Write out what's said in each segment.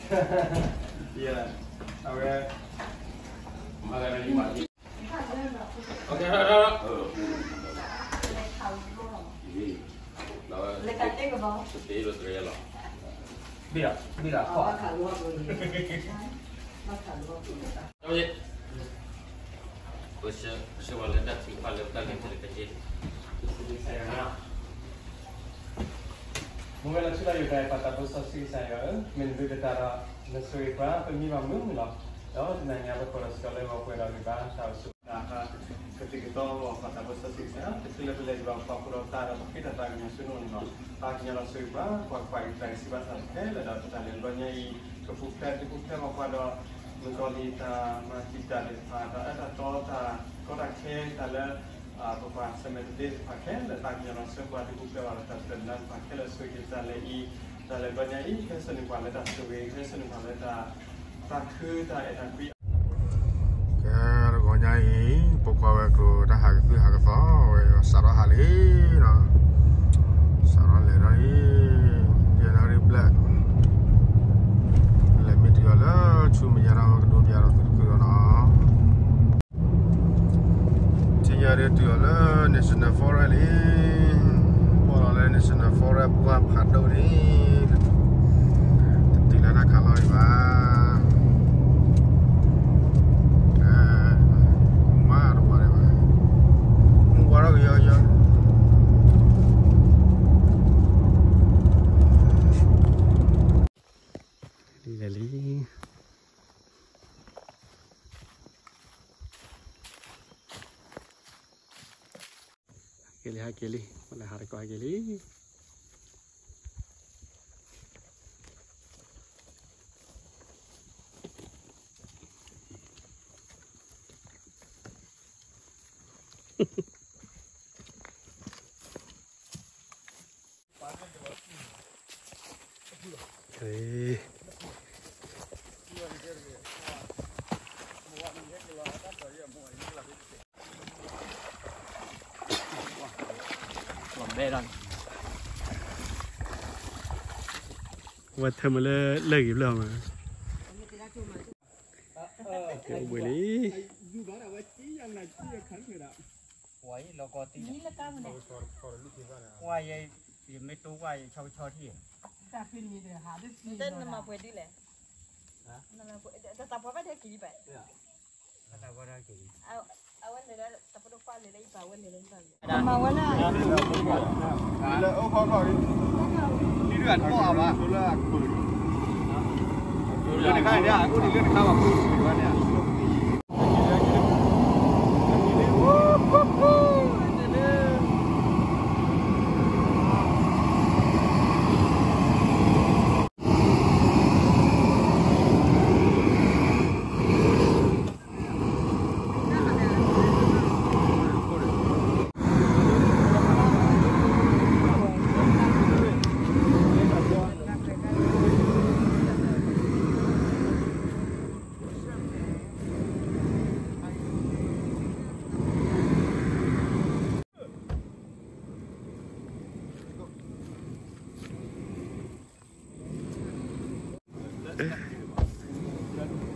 Yeah. အဝဲ Okay. ဘီ ဘီ ပဆၢဝဲလၢတၢ်ထုကဖၣ်လၢပတၢ်လဲၤတက့ၢ်. မ့ၢ်ဝဲလၢထူလၢယိၤတၢ်ပာ်သးဘိစီဆှံကစၢ်ယွၤဧၢ, မ့ၢ်နဒုးကတၢၢ်ဒီး နဆိၣ်ဂ့ၤပှၤ ပမံဘၣ်မုာ်မုာ်လီၤ. ဒီးတနံၤညါပကိးဒီးစ့ၢ်ကီးလၢဂီၤပှဲၤဒီးဂံၢ်ဘါတၢ်အိၣ်ဆူၣ် ကသံၣ်ကသီအဂီၢ် ပာ်သးဘိစီဆှံကစၢ်ယွၤ, တချုးလၢပလဲၤဒံးဘၣ်ပပှၤဖိဒီးပသးဒီးပဃ့တၢ်သးကညီၤဆူနအိၣ်န့ၣ်လီၤ. ပၢ်ကညီဒီးဆိၣ်ဂ့ၤပှၤ ပှၤကွၢ်က့ၤတၢ်ကစံးဘၣ်ဆၣ်တခဲလၢာ်ဒီး ပတၢ်လဲၤတဘျီညါအံၤ ကပူၤဖျဲး ကပူၤဖျဲးဘၣ်ပှၤဒီး မုၣ်ကီၤလံၤတၢ်မၤတံာ်တာ်သ့ၣ်တဖၣ် တၢ်အၢတၢ်သီတၢ်ကီတၢ်ခဲ တၢ်လၢ ပပှၤဆၢၣ်မဲာ်တသ့သ့ၣ်တဖၣ်ခဲလၢာ် ပၢ်ကညီဒီးဆိၣ်ဂ့ၤပှၤ ဒုးပူၤဖျဲးဘၣ်ဒီးတၢ်တဖျၢၣ်နၤတဖၣ်ခဲလၢာ် ဆိၣ်ဂ့ၤက့ၤတၢ်လဲၤအံၤ တၢ်လဲၤတဘျီညါအံၤ ကဟဲစိာ်န့ၢ်ပှၤလၢတၢ်ဆိၣ်ဂ့ၤ ကဟဲစိာ်န့ၢ်ပှၤလၢတၢ် တၢ်ခုတၢ်အဲၣ်တၢ်ကွံ ကဲ တဂီၤညါအံၤ ပကွၢ်ဝဲကျိၤတၢ်ဟးကသုၣ်ဟးကသီဝဲ စးထီၣ်ဟးလံနီၤ, စးထီၣ်လဲၤထီၣ်လံ, ယဲၢ်နၣ်ရံၣ်ဘျဲၣ်, လဲၤမ့ၢ်တုၤအီၤလၢဆူမဲာ်ညါဒီး ကဒိးပၠးဒီးသုတကုာ်ဒီးနီၤ. ထံၣ်ညါဒ်တုၤအီၤလၢ National Forest လံ, ပှၢ်လီၤလၢ National Forest ပှၢ်ဖးဒိၣ်န့ၣ် တတုၤလၢတၢ်ခးလီၤအံၤဘၣ်, မၤတဝါဒံးဘၣ်, မုၢ်ဝါထီၣ်ကယီကယီ လံ, ဟဲက့ၤလံ ဟဲက့ၤလံ, ပလဲၤဟးတကီၢ်ဟဲက့ၤလံ. ဝဲထၢမ့ၢ်လၢ လၢဂ့ၤဖျၢၣ်မး, ကဲအိၣ်ဘှံးလံ. ကွၢ်ယဲ ယမ့ၢ်တိၢ်ကွၢ်ယဆီကဆီထံၣ်, တၢ်ဖံနမၤပှဲၤဒ်လဲၣ်, တၢ်ပှဲၤဘၣ်ဒဲက့ၤဘၣ်, အဝဲလဲၤလၢတၢ်ပဒိၣ်ကွၢ်လဲၤလၢယပၢ်ဝဲလဲၤလၢယပၢ်, မၤဝဲလၢ လၢအိၣ်ခီခီ, လံဒွးတဘီၣ်အါဘၣ်, လၢတခါန့ၣ် အအိၣ်ဒံးလၢတခါဘၣ်, တနံၤညါဒ် ပကအီၣ်လၢဖးန့ၣ်လီၤ, ဝဲပဟး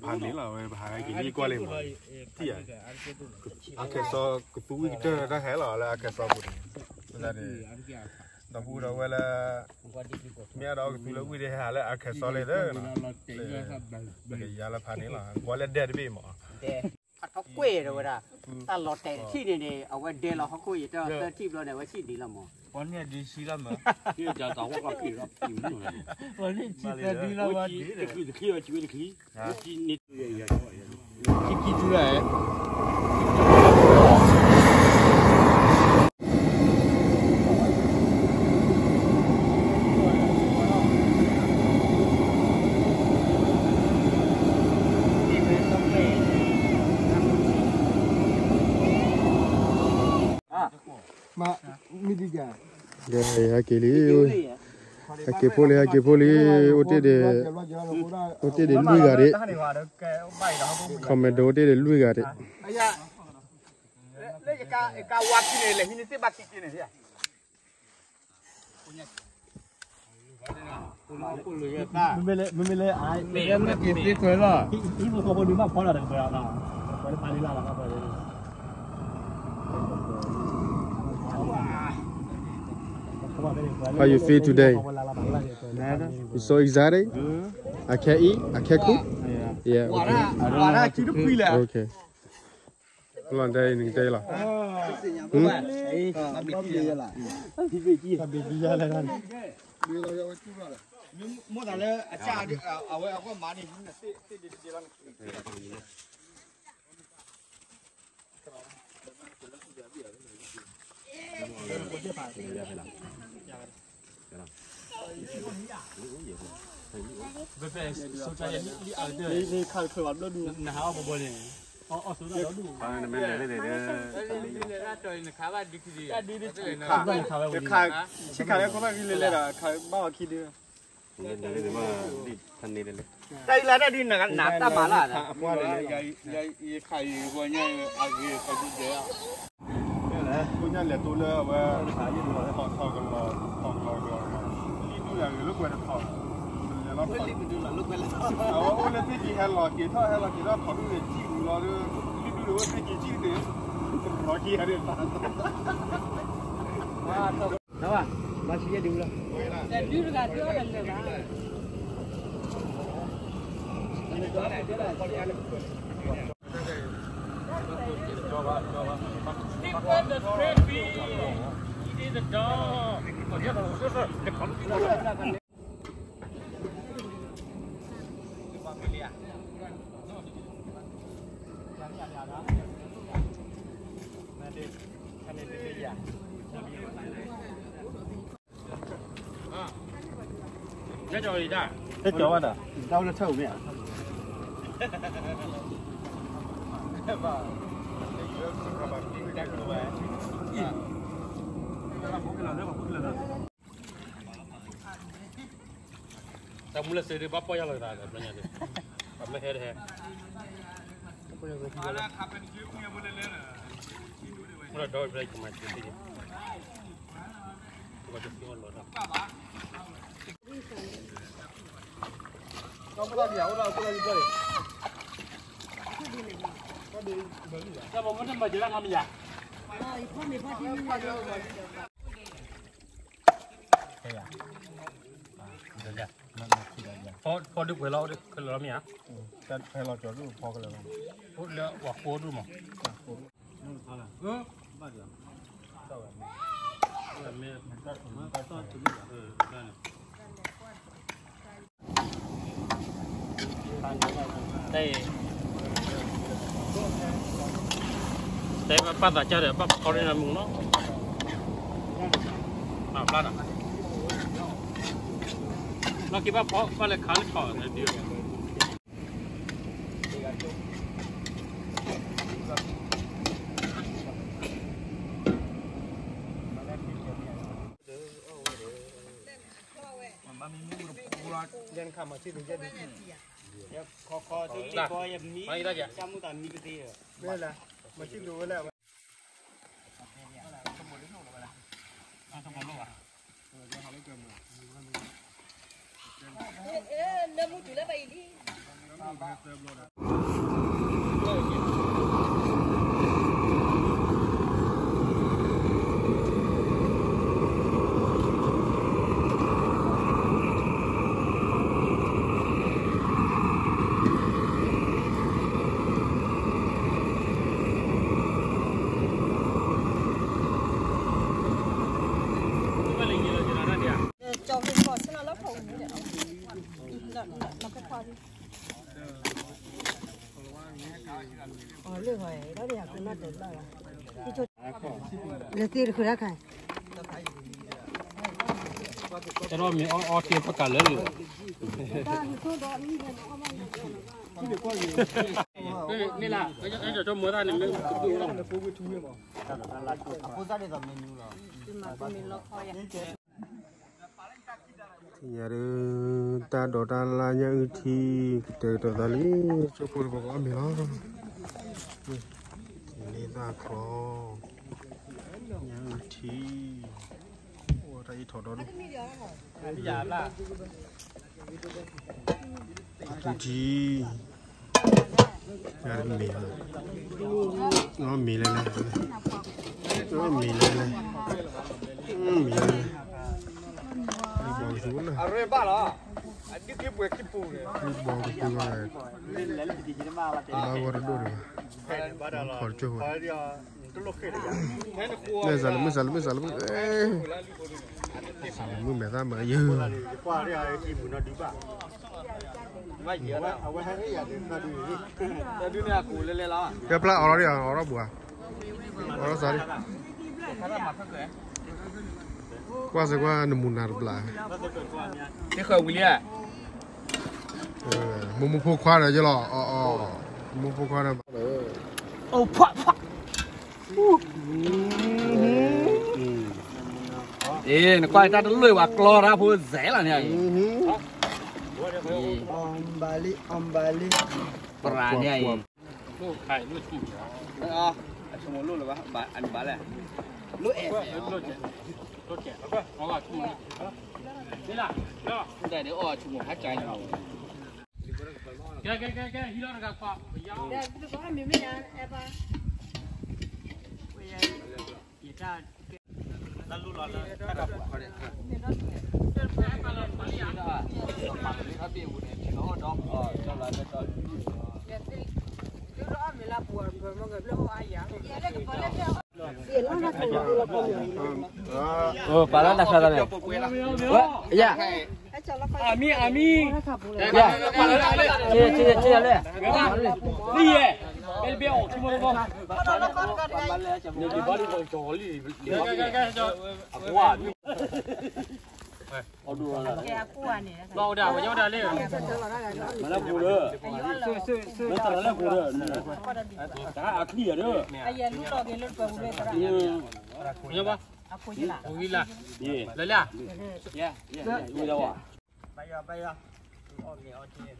က့ၤလံကွၢ်လံမး, ထံၣ်ဧါ, အခဲစီ ကသူဝံၣ်ကတၢၢ်တၢ်ဟဲလီၤလၢအခဲစီပူၤန့ၣ်, ဒီပုၢ်ဒီဝဲၢ်လၢ မ့ၢ်အဲၣ်ဒိးကသူလၢဝံၣ်ဒ်ဟဲလၢအခဲစီလံဒီး, ပကယါလၢဖးန့ၣ်လီၤ, ကွၢ်လၢဒဲတဘ့ၣ်မး အထီၣ်ကွဲၢ်ဒီးဝဲဒၣ်, တၢ်လီၤတဲာ်ထံၣ်န့ၣ်န့ၣ် အဝဲဒဲလီၤဟီၣ်ခိၣ်အံၤ တၢ်သၢထံၣ်ဘျီန့ၣ် အဝဲဆံၣ်ဒံးလီၤမး, ပှၤန့ၣ်ဒ်ဆံလီၤမး, ပှၤန့ၣ်ဆံသၢဒံးလီၤဝဲ, တချံတချံ, မ့ၢ်ဒ်ယၤ, ကဲ ဟဲက့ၤလံ, ဟဲက့ၤဖိလံ ဟဲက့ၤဖိလံ, အိၣ်တ့ၢ်ဒံး, အိၣ်တ့ၢ်ဒံးလွံၢ်ဂၤဒံး, commando အိၣ်တ့ၢ်ဒံးလွံၢ်ဂၤဒံး. How you feel today? You so excited? I can't eat? I can't cook? Yeah, okay. Okay. လီၤတဲအံၤ နကတဲလီၤ. တၢ်အံၤလၢတၢ်ဒုး နကနးတၢ်မၤလၢ် အပှၢ်လၢ ယခးယံၤပှၤညါအဂ့ၤခးဒုးဒဲး ဖိညၣ်လဲၤတိလၢအဝဲ ထီၣ်ထီၣ်ကလီၤ ထီၣ်ကလီၤကလီၤ လံၣ်ဒုၣ်အဂ့ၤလၢကွဲးတထီၣ် လဲၤလီၤ အဝဲအိၣ်လၢသ့ၣ်ကံဟဲလီၤက့ၤထီၣ် ဟဲလီၤက့ၤထီၣ် ထီၣ်ဒုၣ်န့ၣ် ကံၣ်ဝံၤလီၤဒီး လံၣ်ဒုၣ်န့ၣ်အိၣ်သ့ၣ်ကံကံၣ်သ့ၣ် ရီကံဟဲဒၣ် ဘၣ်ဆံယဲၢ်ဒုလီၤ တဒုတဂၤဒုအီၣ်တလၢာ်ဘၣ် Stick with the straight beat. It is a dog. Let go of that. Let go of that. တၢ်မူလၢစ့ဒုး ဘၣ်ပီၢ်ယၢ်လီၤသးဒီး ဘျီညါဒုး အမ့ၢ်ဟဲတဟဲ မ့ၢ်ဒီးဘျီကမၤစ့ဒုး ဘၣ်တသ့အီၣ်လီၤဒီး ဖီဒုးပှဲၤလီၤ ဖီလီၤမ့ၢ်ဧါ ဖီလီၤကၠီဒုးဖီကလၢၤလီၤ လၢဝၤဃိဒုးမး တဲ တဲဘၣ်ပာ်သးကၢ်ဒီး ဘၣ်ဖီန့ၢ်နမူနီၤ မၤဖျါဒီး လီၢ်ခံဘၣ်ဖီ ဘၣ်လဲၤခးလၢထီၣ်ဒ် လၢသ့ၣ်တခုတခါ တၢ်မ့ၢ်အီၣ်အီၣ်တ့ၢ်ပကးလၢလၢ န့ၣ်လၢ ကၠီမိၢ်သၣ်န့ၣ်မ့ၢ် ဖိသၣ်ဒ်သိးမ့ၢ်နူလီၤ မ့ၢ်လီၤခီယၤ သ့ၣ်ညါဒီး တၢ်ဒိးတၢ်လၢ်ညၣ်အုၣ်ထံ ကတဲာ်ကတီၤသးလံ, ကၠိဖိတပၤကအီၣ်မ့ၤလီၤ, လ့သၣ်ချီ, ညၣ်အုၣ်ထံ, အိၣ်တၢ်အံၤထီၣ်ဒီဒူၣ်, အထူထံ မ့ၢ်, မ့ၢ်လဲၣ်လဲၣ်, မ့ၢ်လဲၣ်လဲၣ်, မ့ၢ်လဲၣ်လဲၣ်, ဘီကသူလၢ, အရ့ဘၣ်လီၤ, အဒုးက့ၤပှဲၤခံပူၤန့ၣ်, ဘီကသူလၢ, ဘၣ်ဝဲတဒိၣ်ဒီး, ခီၣ်ကၠိ, မ့ၢ်စးလမုၢ် စးလမုၢ် စးလမုၢ်, စးလမုၢ်မဲာ်သၣ်မၤယုၢ် ကဲဖျါအီၤလီၤဒံး အီၤထီၣ်ဘှါ, အီၤထီၣ်စးလံ, ကွၢ်စ့ၢ်ကွၢ်နမူနၤတဘျီ, မူမူဖိခွါဒီးယလီၤ, မူမူဖိခွါဒီး, အ့ နကွၢ်တၢ်တလွဲၢ်ဝဲကျီတၢ်ဖိစဲးလီၤန့ၣ်, အံၤ, ပရၤန့ၣ်အံၤ, အဆိကမိၣ်လိၣ်လၢၤဘၣ်, အနဘၣ်လဲၣ်, လိၣ်အဲၣ်, ဒ်အီၣ်ဆိကမိၣ်ဟါကၢ်န့ၣ်, ကဲ ကဲ ကဲ ကဲ ဟံးလီၤတဂၤခွါ, ပာ်လၢတၢ်ဆါတၢ်န့ၣ်, ယၤ, အမံၤ အမံၤ, ယၤ, ယၤလဲၣ်, ယဲ, ဘဲဘဲအီၣ်ဆိကမိၣ်လီၤ, အကွၢ်, လီၤဒၣ်ဝဲညါဒၣ်လဲၣ်, မၤလၢပူၤလၢ, မၤလၢပူၤလၢ, တၢ်အချံၣ်ဒီး, ညါဘၣ်, အဃိလၢ, လၢလၢ, ဝံၤလၢဝါ, ဘါယွၤ ဘါယွၤ, အီၣ်မ့ၤအီထံန့ၣ် လၢလ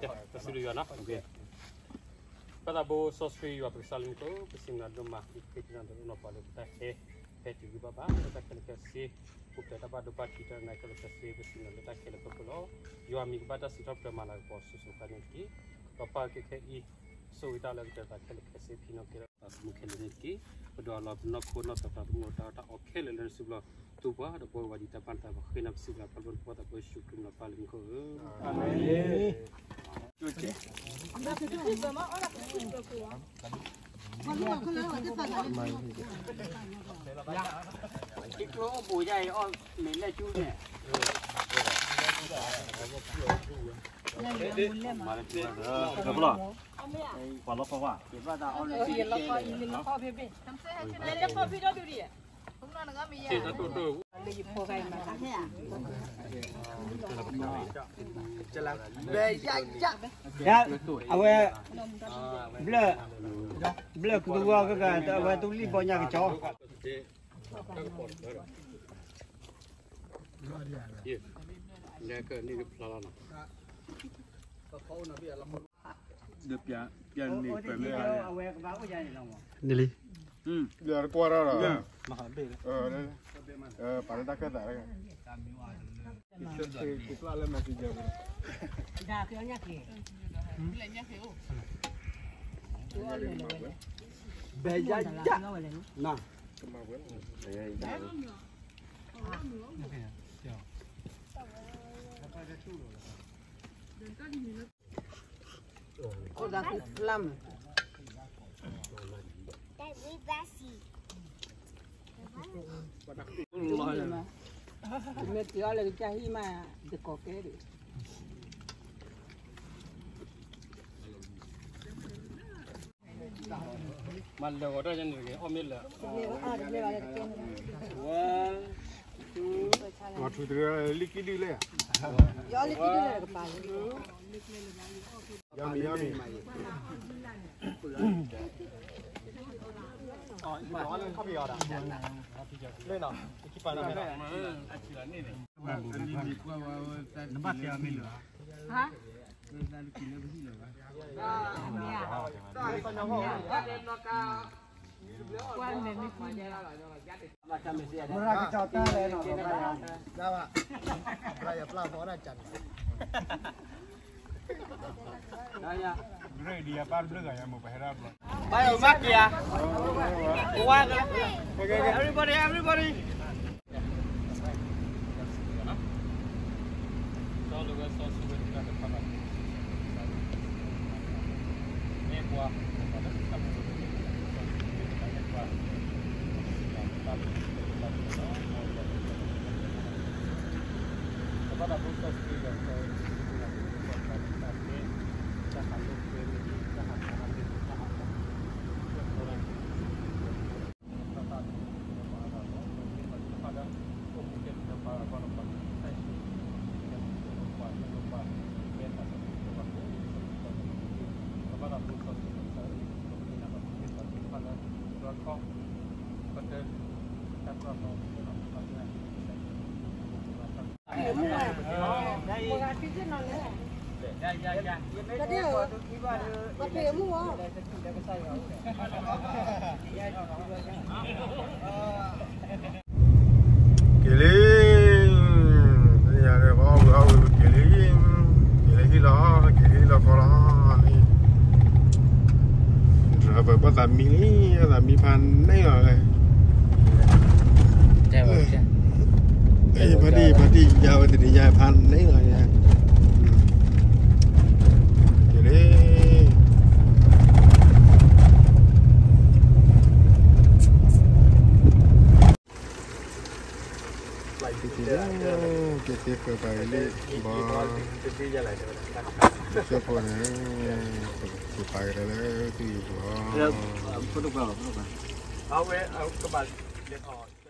ၢ, တၢ်စူၤလၢယွၤနီၤ, ပၢ်သးဘိစီဆှံယွၤပကစၢ်လၢမူခိၣ်, ပစံးမၤဒိၣ်မး ပဃ့ကညးဒီးနီၢ်ပှၤလၢပတၢ်ဟဲ, ဟဲတုၤဂံၢ်ဘၣ်ဘၣ် လၢတၢ်ခဲလၢာ်ခဲဆ့, ပူၤဖျဲးတၢ်ဘၣ်ဒိဘၣ်ထံးတၢ်နါခဲလၢာ်ခဲဆ့, ပစံးမၤလၢတၢ်ခဲလၢာ်ခဲဆ့လီၤ, ယွၤမံၤကဘၣ်တၢ်စံးထီၣ်ပတြၢၤမၤလၤကပီၤစိၤစိၤဃၣ်ဃၣ်န့ၣ်တက့ၢ်, ဒီးပၢ်ကဲခဲအံၤ, ဆိၣ်ဂ့ၤတၢ်လၢကတၢၢ်တၢ်ခဲလၢာ်ခဲဆ့ ဖံနီၣ်က့ၤလီၤ သးသမူခဲလၢာ်န့ၣ်တက့ၢ်, ပဒိးလီၤပနီၢ်ခိနီၢ်သးသးသမူတၢ်အတၢ်အီခဲလၢာ်လၢနစုပူၤလီၤ, တူၢ်ပှၤဒီးပဝဲဝဲဒ်တၢ်ပၢ်တၢ်ပှၤဃ့နၤပစံးဘျုးပှၤလၢပဝဲသးပှဲၤယ့ၣ်ၡူးခရံာ်မံၤလီၤ ပၢ်လၢမူခိၣ်ဧၢ, အၤမ့ၣ်. အဝဲ, ဘျၢၣ်, ဘျၢၣ်ကသူဝဲကဂၤ အဝဲသူလံၢ်ဘီညါကစီၤ လၢကန့ၢ်ကဖျါလီၤနီၤ, ဒီးပျၢ်န့ၢ်ပၢၢ်မ့ၢ်, န့ၣ်လံ, ဒီးကွၢ်ထီၣ်ဒီး, ပာ်လၢတၢ်ခၢၣ်သး, ပျၢ်လၢ messenger ပူၤ, ဘဲယါယါ, နၤ အိၣ်ဒၣ်သုဖျါမး, မ့ၢ်တုၤအီၤလၢကစၢ်ဟံၣ်မး, တကိးကဲဒံး မၤလၢာ်ဂီၤတၢ်ယါန့ၣ်တဂ့ၤ အီၣ်မ့ၢ်လၢာ်, ဝါ, ထူတရၢ လံၣ်ကံၣ်ဒုလဲၣ်, ယီလံၣ်ကံၣ်ဒုလဲၣ်ကပၤလံ, ယီမံၤ ယီမံၤ, မၤယံၤ, မၤယံၤ, မၤယံၤ, မၤယံၤ, နဘၣ်တဲအီၤမ့ၢ်လၢၤဘၣ်. မ့ၢ်ဧါ. ကွၢ်မဲာ်မ့ၢ်ဖုန့ၣ်. ဘၣ်ယပျၢ်ဖီဒၣ်ကၢ်န့ၣ်. ဘၣ်ယမၤက့ၤဧါ. Everybody, everybody.က့ၤလံ, ယၤဒီးပအီၣ်ဝံၤအီၣ်ဝံၤ ပက့ၤလံ, က့ၤလၢဟံၣ်လီၤ, က့ၤလၢဟံၣ်လီၤဃီလီၤ, ပဘၣ်သးမံလံ, သးမံဖးန့ၢ်လီၤလဲၣ်, ဖးဒံၣ် ဖးဒံၣ် ယၤဝဲတနံၤညါဖးန့ၢ်လီၤ, က့ၤလံ. က့ၤသ့ၣ်ပှဲၤပှဲၤလံ, ဘီ, ကၠိဖိန့ၣ်, က့ၤပာ်ကဒါလၢသူၣ်ယံၤပူၤလီၤ. အဝဲကဘၣ်လဲၤထီၣ်